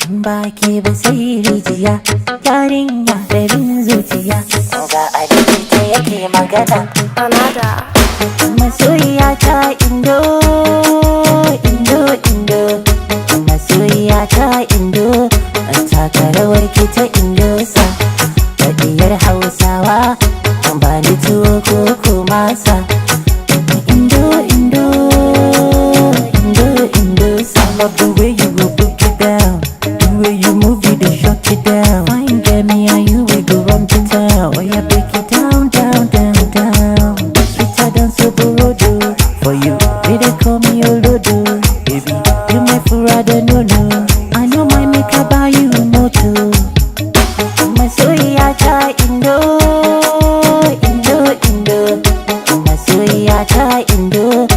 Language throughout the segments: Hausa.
In ba ke ba sai rijiya, yarinya rabin zuciya. Ga alikita yake magana. Another. Masoyiya ta Indo, Indo, Indo. Masoyiya ta Indo, taka rawar ki ta Indo sa. Diyar Hausawa, ba ni tuwo ko ko masa. Indo, Indo, Indo, Indo sa. I love the way you go break it down. The way you move it, they shut it down. Fine, get me and you, we go run to town. Oh yeah, break it down, down, down, down. Sweeter than Soborodo. For you, they dey call me Olodo. Baby, you my furada no no. I know my make I buy you moto. Masoyiya ta Indo, Indo, Indo. Masoyiya ta Indo,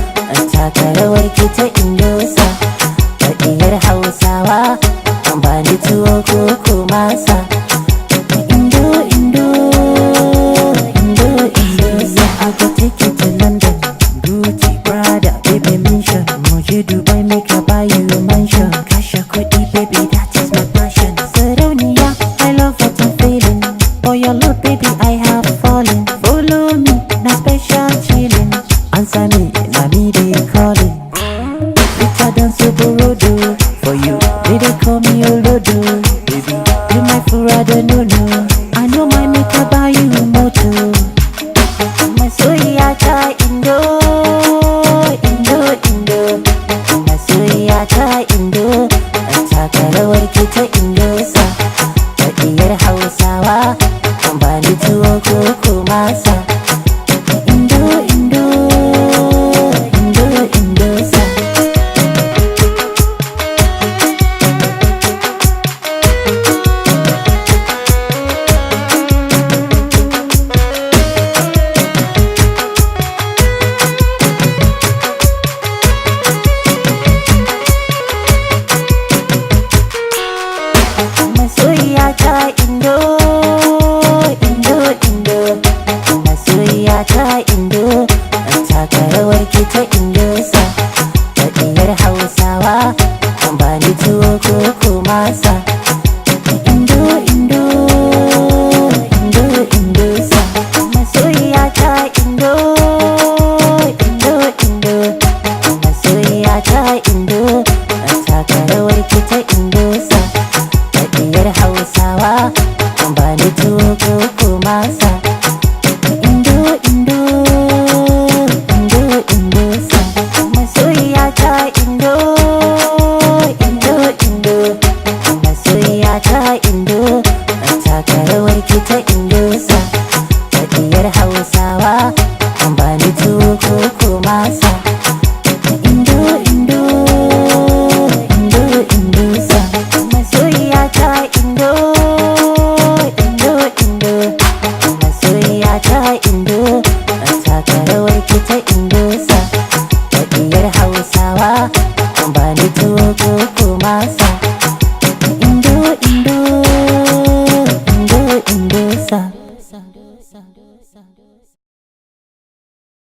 taka rawar ki ta Indo sa. Diyar Hausawa, ba ni tuwo ko ko masa. Indo, Indo, Indo, Indo sa. I go take you to London, Gucci, Prada, baby mission. Muje Dubai, make I buy you a mansion. Kashe kuɗi, baby, that is my passion. Sarauniya, I love what I'm feeling. For your love, baby, I have fallen. Follow me, na special chilling. Answer me, na me they calling. Sweeter than Soborodo. For you, they dey call me Olodo. Baby, you my furada no no. I know my make I buy you moto. Masoyiya ta Indo, Indo, Indo. Masoyiya ta Indo, taka rawar ki ta Indo sa. Diyar Hausawa, ba ni tuwo ko ko masa. Indo, Indo, Indo, Indo sa. Masoyiya ta Indo, Indo, Indo. Masoyiya ta Indo, taka rawar ki ta Indo sa. Diyar Hausawa, ba ni tuwo ko ko masa. Indo, Indo, Indo, Indo sa. Masoyiya ta Indo, Indo, Indo. Masoyiya ta Indo, taka rawar ki ta Indo sa. Diyar Hausawa, ba ni tuwo ko ko masa. Indo, Indo, Indo, Indo sa. Masoyiya ta Indo, Indo, Indo. Masoyiya ta Indo, taka rawar ki ta Indo sa. Diyar Hausawa, ba ni tuwo ko ko masa. Indo, Indo, Indo, Indo sa. Masoyiya ta Indo, Indo, Indo. Masoyiya ta Indo, taka rawar ki ta Indo sa. Diyar Hausawa, ba ni tuwo ko